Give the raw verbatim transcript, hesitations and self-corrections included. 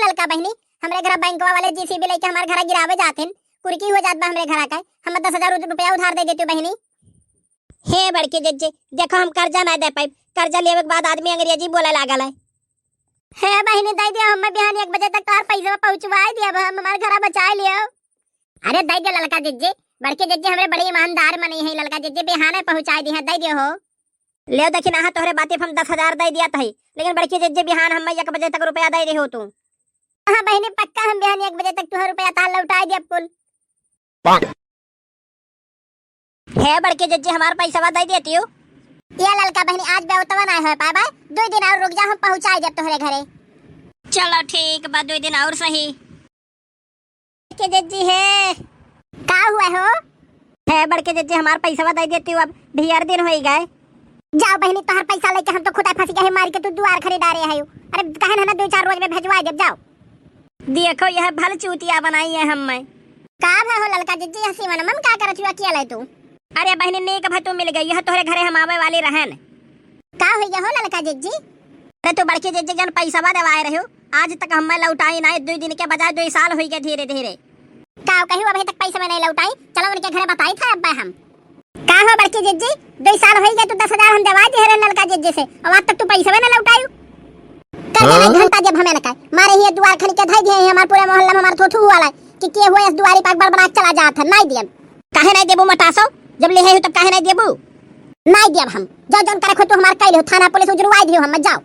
ललका बहिनी, हमरे घरा बैंकवा वाले जेसीबी लेके हमार घरा गिरावे जात हैं, कुर्की हो जात बा हमरे घरा का। हम दस हजार रुपया उधार दे देती बहिनी। हे बड़की जिज्जी, देखो हम कर्जा ना दे पाइब, कर्जा लेवे के बाद आदमी अंग्रेजी बोले लागल है। हे बहिनी, दे दियो, हम बिहान एक बजे तक तोहार पैसा पहुँचवाए दिया, अब हम हमार घरा बचाए लियो। अरे दे दियो ललका जिज्जी, बड़की जिज्जी हमरे बड़ी ईमानदार मनई है, ललका जिज्जी बिहाने पहुँचाए दी है, दे दियो हो। ले देखी ना, तोहरे बाती पे हम दस हजार दे दिया तही, लेकिन बड़की जिज्जी बिहान हम एक बजे तक रुपया दे दे हो तू। हाँ बहिनी, पक्का हम बिहान एक बजे तक तुहार रुपया तार लौटाए दिया कुल। हे बड़की जिज्जी, हमार पैसवा दे देती हो। ये ललका बहिनी, आज बेवतवा ना हो पाए बा, दो दिन और रुक जा, हम पहुँचाए देब तोहरे घरे। चलो ठीक बा, दो दिन और सही। के जिज्जी है। का हुआ हो? हे बड़की जिज्जी, हमार पैसवा दे देती हो, अब ढेर दिन होई गए। जाओ बहिनी, तोहर पैसा लेके हम तो खुदा फंसी गए, मार के तू दुआर खरीदा रहे हो। अरे कहे ना, दो चार रोज में भेजवा देब, जाओ। देखो, यह भल चूतिया बनाई है हम में। का भा हो ललका जिज्जी, हंसी मन मन का करत हुआ किया ले तू? अरे बहिनी, नीक भा तू मिल गई, यह तोहरे घरे हम आवे वाली रहन। का हो यहो ललका जिज्जी? अरे तू बड़की जिज्जी जन पैसा देवाए रहे हो, आज तक हम में लौटाई ना, दो दिन के बजाय दो साल होई गए धीरे धीरे। का कही, अभी तक पैसा में नहीं लौटाई, चलो उनके घरे बताई था अब्बा हम। का हो बड़की जिज्जी, दो साल होई गए, तू दस हजार हम देवा दिए रहे ललका जिज्जी से, और आज तक तू पैसा में ना लौटायू। कल हाँ? घंटा जब हमें ना कहे, मारे ये दुआर खड़ी के धई दिए हैं, हमार पूरे मोहल्ला में हमार थू थू वाला है कि के हुआ इस दुआरी पर बड़बड़ा के चला जात है, नहीं दियम। काहे नहीं देबू मटासो, जब ले है तो काहे नहीं देबू? नहीं दियम हम, जो जौन करे खो तू हमार कैले हो, थाना पुलिस उजरवाई दियो हम, मत जाओ।